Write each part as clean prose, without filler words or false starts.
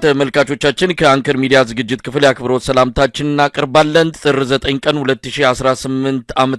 ተመልካቾቻችን፣ ከአንከር ሚዲያ ዝግጅት ክፍል የአክብሮት ሰላምታችን እናቀርባለን። ጥር 9 ቀን 2018 ዓ.ም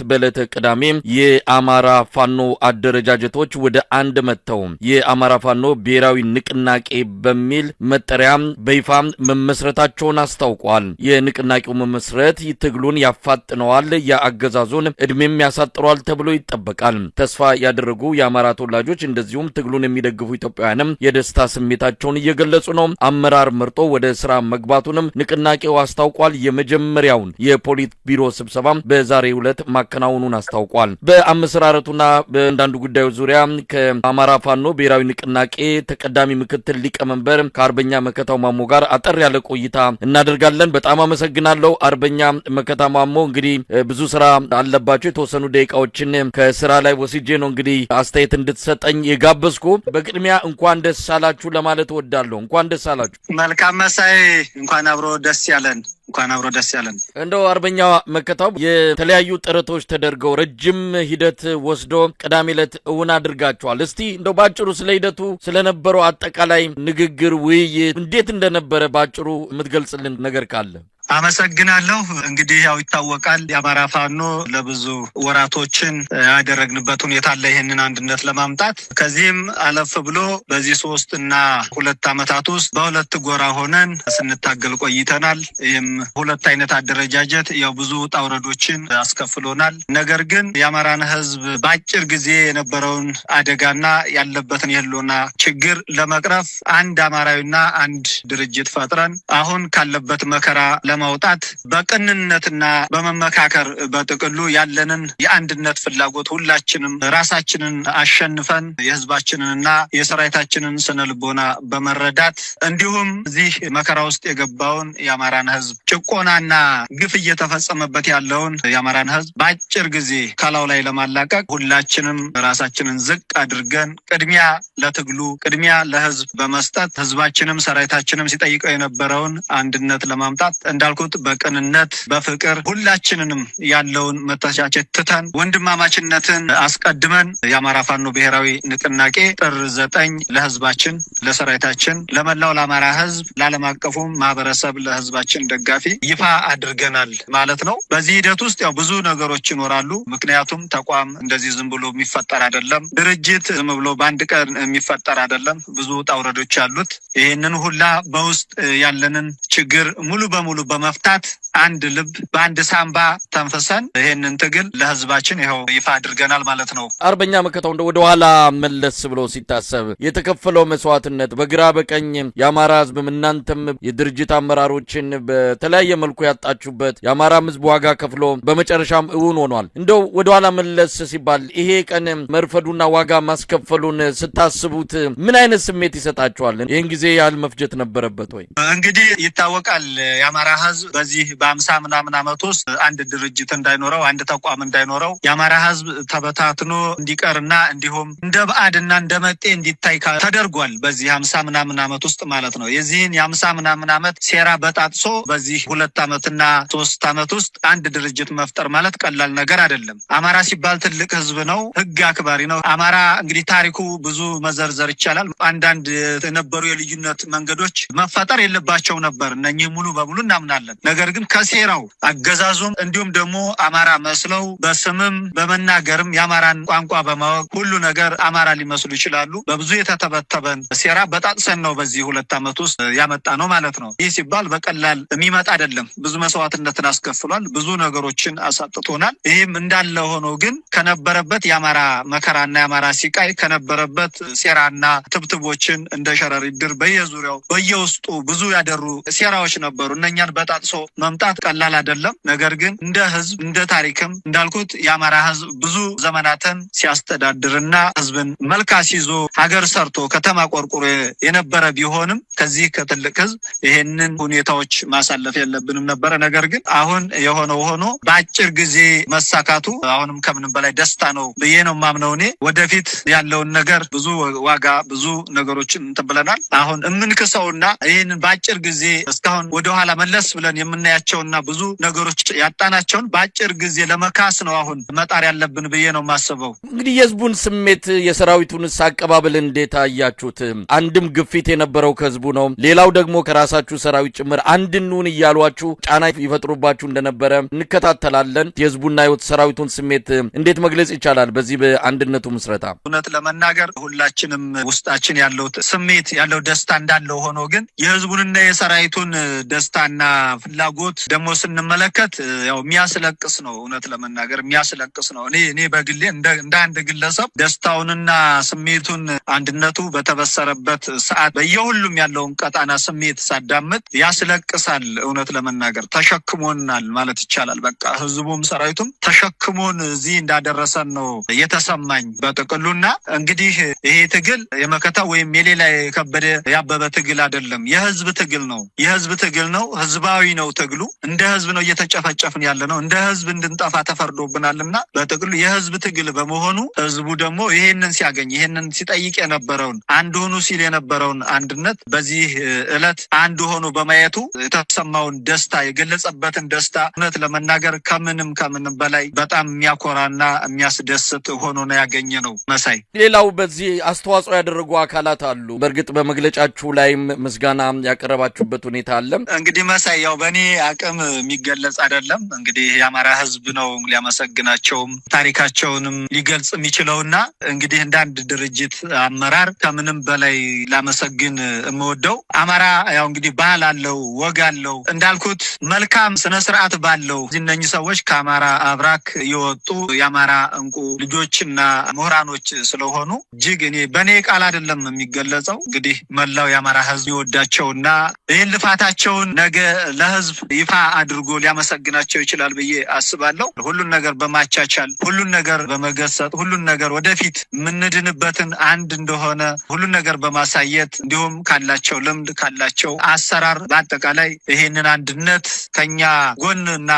በዕለተ ቅዳሜ የአማራ ፋኖ አደረጃጀቶች ወደ አንድ መጥተው የአማራ ፋኖ ብሔራዊ ንቅናቄ በሚል መጠሪያ በይፋ መመስረታቸውን አስታውቋል። የንቅናቄው መመስረት ትግሉን ያፋጥነዋል፣ የአገዛዙን እድሜም ያሳጥረዋል ተብሎ ይጠበቃል። ተስፋ ያደረጉ የአማራ ተወላጆች እንደዚሁም ትግሉን የሚደግፉ ኢትዮጵያውያንም የደስታ ስሜታቸውን እየገለጹ ነው። አመራር መርጦ ወደ ስራ መግባቱንም ንቅናቄው አስታውቋል። የመጀመሪያውን የፖሊት ቢሮ ስብሰባ በዛሬው ዕለት ማከናወኑን አስታውቋል። በአመሰራረቱና በአንዳንዱ ጉዳዮች ዙሪያ ከአማራ ፋኖ ብሔራዊ ንቅናቄ ተቀዳሚ ምክትል ሊቀመንበር ከአርበኛ መከታው ማሞ ጋር አጠር ያለ ቆይታ እናደርጋለን። በጣም አመሰግናለሁ አርበኛ መከታ ማሞ። እንግዲህ ብዙ ስራ አለባቸው። የተወሰኑ ደቂቃዎችን ከስራ ላይ ወስጄ ነው እንግዲህ አስተያየት እንድትሰጠኝ የጋበዝኩ። በቅድሚያ እንኳን ደስ አላችሁ ለማለት እወዳለሁ። እንኳን ደስ አላችሁ። መልካም መሳይ፣ እንኳን አብሮ ደስ ያለን። እንኳን አብሮ ደስ ያለን። እንደው አርበኛ መከታው፣ የተለያዩ ጥረቶች ተደርገው ረጅም ሂደት ወስዶ ቅዳሜ ዕለት እውን አድርጋችኋል። እስቲ እንደው ባጭሩ ስለ ሂደቱ፣ ስለነበረው አጠቃላይ ንግግር፣ ውይይት እንዴት እንደነበረ ባጭሩ የምትገልጽልን ነገር ካለ። አመሰግናለሁ። እንግዲህ ያው ይታወቃል፣ የአማራ ፋኖ ለብዙ ወራቶችን ያደረግንበት ሁኔታ አለ ይህንን አንድነት ለማምጣት። ከዚህም አለፍ ብሎ በዚህ 3 እና 2 ዓመታት ውስጥ በሁለት ጎራ ሆነን ስንታገል ቆይተናል። ይህም ሁለት አይነት አደረጃጀት ያው ብዙ ውጣ ውረዶችን አስከፍሎናል። ነገር ግን የአማራን ሕዝብ በአጭር ጊዜ የነበረውን አደጋና ያለበትን የህልውና ችግር ለመቅረፍ አንድ አማራዊና አንድ ድርጅት ፈጥረን አሁን ካለበት መከራ ለማውጣት በቅንነትና በመመካከር፣ በጥቅሉ ያለንን የአንድነት ፍላጎት ሁላችንም ራሳችንን አሸንፈን፣ የህዝባችንንና የሰራዊታችንን ስነ ልቦና በመረዳት፣ እንዲሁም እዚህ መከራ ውስጥ የገባውን የአማራን ህዝብ፣ ጭቆናና ግፍ እየተፈጸመበት ያለውን የአማራን ህዝብ በአጭር ጊዜ ከላዩ ላይ ለማላቀቅ ሁላችንም ራሳችንን ዝቅ አድርገን ቅድሚያ ለትግሉ፣ ቅድሚያ ለህዝብ በመስጠት፣ ህዝባችንም ሰራዊታችንም ሲጠይቀው የነበረውን አንድነት ለማምጣት እንዳልኩት በቅንነት፣ በፍቅር፣ ሁላችንንም ያለውን መተቻቸት ትተን፣ ወንድማማችነትን አስቀድመን የአማራ ፋኖ ብሔራዊ ንቅናቄ ጥር 9 ለህዝባችን፣ ለሰራዊታችን፣ ለመላው ለአማራ ህዝብ፣ ለዓለም አቀፉም ማህበረሰብ፣ ለህዝባችን ደጋፊ ይፋ አድርገናል ማለት ነው። በዚህ ሂደት ውስጥ ያው ብዙ ነገሮች ይኖራሉ። ምክንያቱም ተቋም እንደዚህ ዝም ብሎ የሚፈጠር አይደለም። ድርጅት ዝም ብሎ በአንድ ቀን የሚፈጠር አይደለም። ብዙ ውጣ ውረዶች አሉት። ይህንን ሁላ በውስጥ ያለንን ችግር ሙሉ በሙሉ በመፍታት አንድ ልብ በአንድ ሳምባ ተንፍሰን ይህንን ትግል ለህዝባችን ይኸው ይፋ አድርገናል ማለት ነው። አርበኛ መከታው፣ እንደ ወደ ኋላ መለስ ብሎ ሲታሰብ የተከፈለው መስዋዕትነት፣ በግራ በቀኝ የአማራ ህዝብም እናንተም የድርጅት አመራሮችን በተለያየ መልኩ ያጣችሁበት፣ የአማራም ህዝብ ዋጋ ከፍሎ በመጨረሻም እውን ሆኗል። እንደው ወደ ኋላ መለስ ሲባል ይሄ ቀን መርፈዱና ዋጋ ማስከፈሉን ስታስቡት ምን አይነት ስሜት ይሰጣችኋል? ይህን ጊዜ ያህል መፍጀት ነበረበት ወይ? እንግዲህ ይታወቃል፣ የአማራ ህዝብ በዚህ በ50 ምናምን ዓመት ውስጥ አንድ ድርጅት እንዳይኖረው፣ አንድ ተቋም እንዳይኖረው፣ የአማራ ህዝብ ተበታትኖ እንዲቀርና እንዲሁም እንደ ባዕድና እንደ መጤ እንዲታይ ተደርጓል። በዚህ 50 ምናምን ዓመት ውስጥ ማለት ነው። የዚህን የ50 ምናምን ዓመት ሴራ በጣጥሶ በዚህ 2 ዓመትና 3 ዓመት ውስጥ አንድ ድርጅት መፍጠር ማለት ቀላል ነገር አይደለም። አማራ ሲባል ትልቅ ህዝብ ነው። ህግ አክባሪ ነው። አማራ እንግዲህ ታሪኩ ብዙ መዘርዘር ይቻላል። አንዳንድ የነበሩ የልዩነት መንገዶች መፈጠር የለባቸው ነበር። እነኚህ ሙሉ በሙሉ እናምናለን። ነገር ግን ከሴራው አገዛዙም እንዲሁም ደግሞ አማራ መስለው በስምም በመናገርም የአማራን ቋንቋ በማወቅ ሁሉ ነገር አማራ ሊመስሉ ይችላሉ። በብዙ የተተበተበን ሴራ በጣጥሰን ነው በዚህ 2 ዓመት ውስጥ ያመጣነው ማለት ነው። ይህ ሲባል በቀላል የሚመጣ አይደለም። ብዙ መስዋዕትነትን አስከፍሏል። ብዙ ነገሮችን አሳጥቶናል። ይህም እንዳለ ሆኖ ግን ከነበረበት የአማራ መከራና የአማራ ሲቃይ፣ ከነበረበት ሴራና ትብትቦችን እንደ ሸረሪት ድር በየዙሪያው በየውስጡ ብዙ ያደሩ ሴራዎች ነበሩ። እነኛን በጣጥሶ መምጣት ቀላል አይደለም። ነገር ግን እንደ ህዝብ፣ እንደ ታሪክም እንዳልኩት የአማራ ህዝብ ብዙ ዘመናትን ሲያስተዳድርና ህዝብን መልክ አስይዞ፣ ሀገር ሰርቶ፣ ከተማ ቆርቁሮ የነበረ ቢሆንም ከዚህ ከትልቅ ህዝብ ይሄንን ሁኔታዎች ማሳለፍ የለብንም ነበረ። ነገር ግን አሁን የሆነው ሆኖ በአጭር ጊዜ መሳካቱ አሁንም ከምንም በላይ ደስታ ነው ብዬ ነው የማምነው። እኔ ወደፊት ያለውን ነገር ብዙ ዋጋ፣ ብዙ ነገሮችን እንትን ብለናል። አሁን የምንክሰውና ይህንን በአጭር ጊዜ እስካሁን ወደኋላ መለስ ብለን የምናያቸውና ብዙ ነገሮች ያጣናቸውን በአጭር ጊዜ ለመካስ ነው አሁን መጣር ያለብን ብዬ ነው የማስበው። እንግዲህ የህዝቡን ስሜት የሰራዊቱንስ አቀባበል እንዴት አያችሁት? አንድም ግፊት የነበረው ከህዝቡ ነው። ሌላው ደግሞ ከራሳችሁ ሰራዊት ጭምር አንድ እንሁን እያሏችሁ ጫና ይፈጥሩባችሁ እንደነበረ እንከታተላለን። የህዝቡና ሰራዊቱን ስሜት እንዴት መግለጽ ይቻላል በዚህ በአንድነቱ ምስረታ? እውነት ለመናገር ሁላችንም ውስጣችን ያለው ስሜት ያለው ደስታ እንዳለው ሆኖ ግን የህዝቡንና የሰራዊቱን ደስታና ፍላጎት ደግሞ ስንመለከት ያው የሚያስለቅስ ነው። እውነት ለመናገር የሚያስለቅስ ነው። እኔ በግሌ እንደ አንድ ግለሰብ ደስታውንና ስሜቱን አንድነቱ በተበሰረበት ሰዓት በየሁሉም ያለውን ቀጣና ስሜት ሳዳምጥ ያስለቅሳል። እውነት ለመናገር ተሸክሞናል ማለት ይቻላል። በቃ ህዝቡም ሰራዊቱም ተሸክሞን እዚህ እንዳደረሰን ነው የተሰማኝ በጥቅሉና እንግዲህ ይሄ ትግል የመከታ ወይም የሌላ የከበደ ያበበ ትግል አይደለም። የህዝብ ትግል ነው። የህዝብ ትግል ነው። ህዝባዊ ነው ትግሉ። እንደ ህዝብ ነው እየተጨፈጨፍን ያለ ነው። እንደ ህዝብ እንድንጠፋ ተፈርዶብናልና በጥቅሉ የህዝብ ትግል በመሆኑ ህዝቡ ደግሞ ይሄንን ሲያገኝ ይሄንን ሲጠይቅ የነበረውን አንድ ሆኑ ሲል የነበረውን አንድነት በዚህ ዕለት አንድ ሆኖ በማየቱ የተሰማውን ደስታ የገለጸበትን ደስታ እውነት ለመናገር ከምንም ከምንም በላይ በጣም የሚያኮራና የሚያስደስት ሆኖ ነው ያገኘ ነው። መሳይ፣ ሌላው በዚህ አስተዋጽኦ ያደረጉ አካላት አሉ። በእርግጥ በመግለጫችሁ ላይም ምስጋና ያቀረባችሁበት ሁኔታ አለ። እንግዲህ መሳይ፣ ያው በእኔ አቅም የሚገለጽ አይደለም። እንግዲህ የአማራ ህዝብ ነው ሊያመሰግናቸውም ታሪካቸውንም ሊገልጽ የሚችለውና እንግዲህ እንደ አንድ ድርጅት አመራር ከምንም በላይ ላመሰግን የምወደው አማራ ያው እንግዲህ ባህል አለው፣ ወግ አለው፣ እንዳልኩት መልካም ስነስርዓት ባለው እነኚህ ሰዎች ከአማራ አብራክ የወጡ የአማራ እንቁ ልጆችና ምሁራኖች ስለሆኑ እጅግ እኔ በእኔ ቃል አይደለም የሚገለጸው። እንግዲህ መላው የአማራ ህዝብ ይወዳቸውና ይህን ልፋታቸውን ነገ ለህዝብ ይፋ አድርጎ ሊያመሰግናቸው ይችላል ብዬ አስባለሁ። ሁሉን ነገር በማቻቻል፣ ሁሉን ነገር በመገሰጥ፣ ሁሉን ነገር ወደፊት የምንድንበትን አንድ እንደሆነ ሁሉን ነገር በማሳየት እንዲሁም ካላቸው ልምድ ካላቸው አሰራር በአጠቃላይ ይሄንን አንድነት ከኛ ጎን እና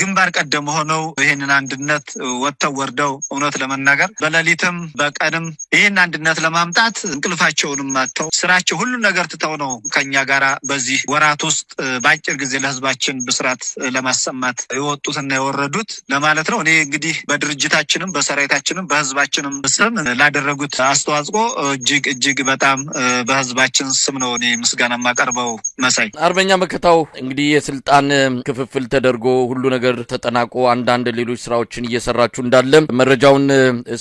ግንባር ቀደም ሆነው ይሄንን አንድነት ወጥተው ወርደው እውነት ለመናገር በሌሊትም በቀንም ይህን አንድነት ለማምጣት እንቅልፋቸውንም አጥተው ስራቸው ሁሉን ነገር ትተው ነው ከኛ ጋራ በዚህ ወራት ውስጥ በአጭር ጊዜ ለህዝባችን ብስራት ለማሰማት የወጡትና የወረዱት ለማለት ነው። እኔ እንግዲህ በድርጅታችንም በሰራዊታችንም በህዝባችንም ስም ላደረጉት አስተዋጽኦ እጅግ እጅግ በጣም በህዝባችን ስም ነው እኔ ምስጋና የማቀርበው። መሳይ። አርበኛ መከታው፣ እንግዲህ የስልጣን ክፍፍል ተደርጎ ሁሉ ነገር ተጠናቆ አንዳንድ ሌሎች ስራዎችን እየሰራችሁ እንዳለ መረጃውን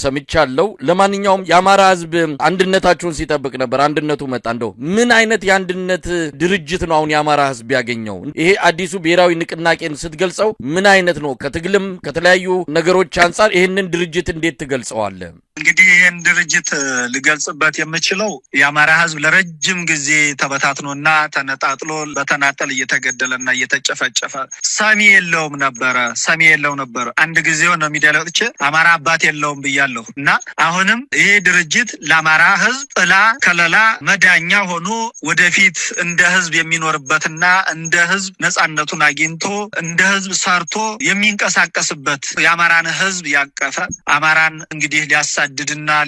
ሰምቻለሁ። ለማንኛውም የአማራ ህዝብ አንድነታችሁን ሲጠብቅ ነበር። አንድነቱ መጣ። እንደው ምን አይነት የአንድነት ድርጅት ነው አሁን የአማራ ህዝብ ያገኘው? ይሄ አዲሱ ብሔራዊ ንቅናቄን ስትገልጸው ምን አይነት ነው? ከትግልም ከተለያዩ ነገሮች አንጻር ይህንን ድርጅት እንዴት ትገልጸዋለህ? እንግዲህ ይህን ድርጅት ልገልጽበት የምችለው የአማራ ህዝብ ለረጅም ጊዜ ተበታትኖና ተነጣጥሎ በተናጠል እየተገደለና እየተጨፈጨፈ ሰሚ የለውም ነበረ። ሰሚ የለው ነበር። አንድ ጊዜ ሆነ ሚዲያ ላይ ወጥቼ አማራ አባት የለውም ብያለሁ እና አሁንም ይሄ ድርጅት ለአማራ ህዝብ ጥላ፣ ከለላ፣ መዳኛ ሆኖ ወደፊት እንደ ህዝብ የሚኖርበትና እንደ ህዝብ ነፃነቱን አግኝቶ እንደ ህዝብ ሰርቶ የሚንቀሳቀስበት የአማራን ህዝብ ያቀፈ አማራን እንግዲህ ሊያሳድድና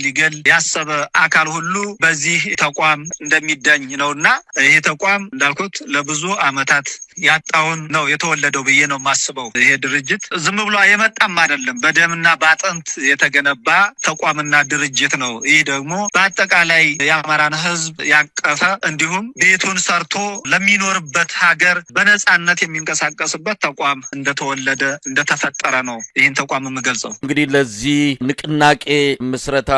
ሊገል ያሰበ አካል ሁሉ በዚህ ተቋም እንደሚዳኝ ነውና ይሄ ተቋም እንዳልኩት ለብዙ ዓመታት ያጣውን ነው የተወለደው ብዬ ነው የማስበው። ይሄ ድርጅት ዝም ብሎ የመጣም አይደለም። በደምና በአጥንት የተገነባ ተቋምና ድርጅት ነው። ይህ ደግሞ በአጠቃላይ የአማራን ህዝብ ያቀፈ እንዲሁም ቤቱን ሰርቶ ለሚኖርበት ሀገር በነፃነት የሚንቀሳቀስበት ተቋም እንደተወለደ እንደተፈጠረ ነው ይህን ተቋም የምገልጸው። እንግዲህ ለዚህ ንቅናቄ ምስረታ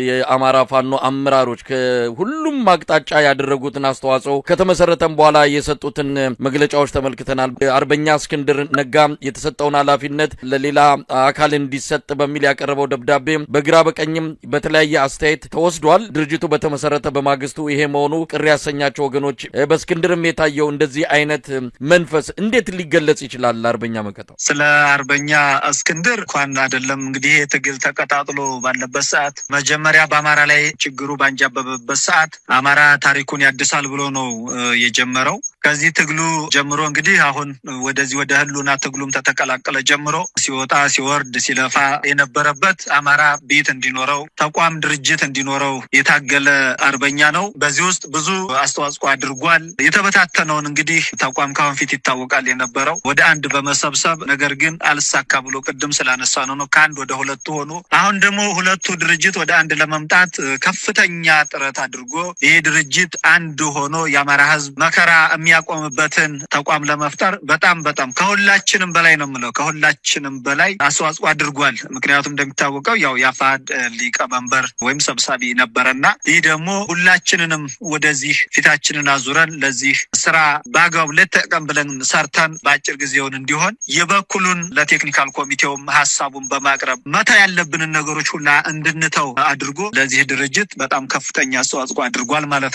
የአማራ ፋኖ አመራሮች ከሁሉም አቅጣጫ ያደረጉትን አስተዋጽኦ ከተመሰረተም በኋላ የሰጡትን መግለጫዎች ተመልክተናል። አርበኛ እስክንድር ነጋ የተሰጠውን ኃላፊነት ለሌላ አካል እንዲሰጥ በሚል ያቀረበው ደብዳቤ በግራ በቀኝም በተለያየ አስተያየት ተወስዷል። ድርጅቱ በተመሰረተ በማግስቱ ይሄ መሆኑ ቅር ያሰኛቸው ወገኖች፣ በእስክንድርም የታየው እንደዚህ አይነት መንፈስ እንዴት ሊገለጽ ይችላል? አርበኛ መከታው። ስለ አርበኛ እስክንድር እንኳን አይደለም እንግዲህ ይሄ ትግል ተቀጣጥሎ ባለበት ሰዓት መጀመሪያ በአማራ ላይ ችግሩ ባንጃበበበት ሰዓት አማራ ታሪኩን ያድሳል ብሎ ነው የጀመረው። ከዚህ ትግሉ ጀምሮ እንግዲህ አሁን ወደዚህ ወደ ህልውና ትግሉም ተተቀላቀለ ጀምሮ ሲወጣ ሲወርድ ሲለፋ የነበረበት አማራ ቤት እንዲኖረው ተቋም ድርጅት እንዲኖረው የታገለ አርበኛ ነው። በዚህ ውስጥ ብዙ አስተዋጽኦ አድርጓል። የተበታተነውን እንግዲህ ተቋም ካሁን ፊት ይታወቃል የነበረው ወደ አንድ በመሰብሰብ ነገር ግን አልሳካ ብሎ ቅድም ስላነሳ ነው ከአንድ ወደ ሁለቱ ሆኖ አሁን ደግሞ ሁለቱ ድርጅት ወደ አንድ ለመምጣት ከፍተኛ ጥረት አድርጎ ይህ ድርጅት አንድ ሆኖ የአማራ ህዝብ መከራ የሚያቆምበትን ተቋም ለመፍጠር በጣም በጣም ከሁላችንም በላይ ነው የምለው ከሁላችንም በላይ አስተዋጽኦ አድርጓል። ምክንያቱም እንደሚታወቀው ያው የአፋሕድ ሊቀመንበር ወይም ሰብሳቢ ነበረና ይህ ደግሞ ሁላችንንም ወደዚህ ፊታችንን አዙረን ለዚህ ስራ በአግባቡ ልጠቀም ብለን ሰርተን በአጭር ጊዜውን እንዲሆን የበኩሉን ለ technical ኮሚቴውም ሀሳቡን በማቅረብ መተው ያለብንን ነገሮች ሁላ እንድንተው አድርጎ ለዚህ ድርጅት በጣም ከፍተኛ አስተዋጽኦ አድርጓል ማለት ነው።